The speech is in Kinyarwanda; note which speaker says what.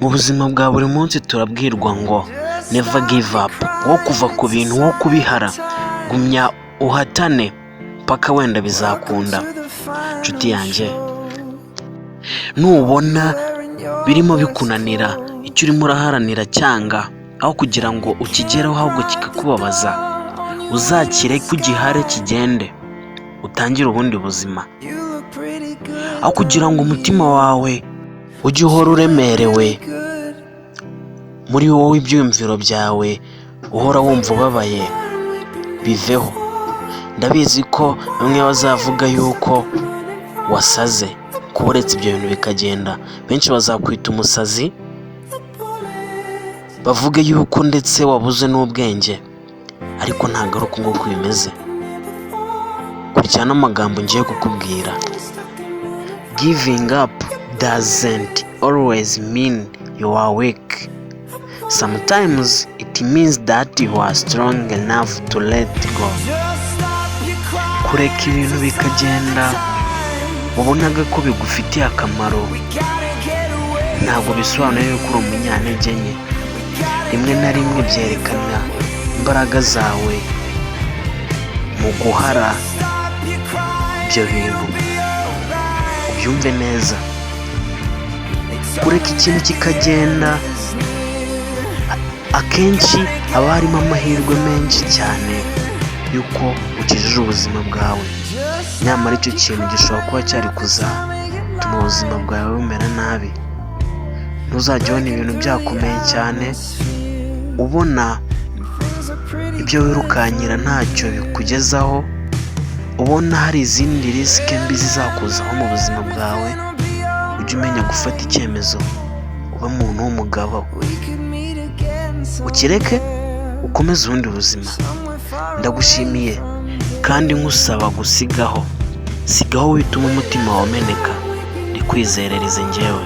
Speaker 1: Mu buzima bwa buri munsi turabwirwa ngo "Never give up", wo kuva ku bintu, wo kubihara, gumya uhatane paka wenda bizakunda. Nshuti yanjye, nubona birimo bikunanira, icyo urimo uraharanira cyanga, aho kugira ngo ukigereho ahubwo kikakubabaza, uzakireke, ugihare kigende, utangire ubundi buzima. Aho kugira ngo umutima wawe ujye uhora uremerewe muri wowe, ibyiyumviro byawe uhora wumva ubabaye, biveho. Ndabizi ko bamwe bazavuga yuko wasaze kuba uretse ibyo bintu bikagenda. Benshi bazakwita umusazi, bavuge yuko ndetse wabuze n'ubwenge, ariko ntabwo ari uko nguko bimeze. Kurikirana amagambo ngiye kukubwira. Giving up doesn't always mean you are weak. Sometimes it means that you are strong enough to let go. Kureka ibintu bikagenda wabonaga ko bigufitiye akamaro ntabwo bisobanuye yuko uri umunyantege nke. Rimwe na rimwe byerekana imbaraga zawe mu guhara ibyo bintu. Ubyumve neza, kureka ikintu kikagenda akenshi haba harimo amahirwe menshi cyane y'uko ukijije ubuzima bwawe, nyamara icyo kintu gishobora kuba cyari kuzatuma ubuzima bwawe bumera nabi. Ntuzajya ubona ibintu byakomeye cyane, ubona ibyo wirukankira ntacyo bikugezaho, ubona hari izindi risk mbi zizakuzaho mu buzima bwawe, ujye umenya gufata icyemezo, ube umuntu w'umugabo, ukireke ukomeze ubundi buzima. Ndagushimiye kandi nkusaba gusigaho, sigaho wituma umutima wawe umeneka, ndikwizerereze njyewe.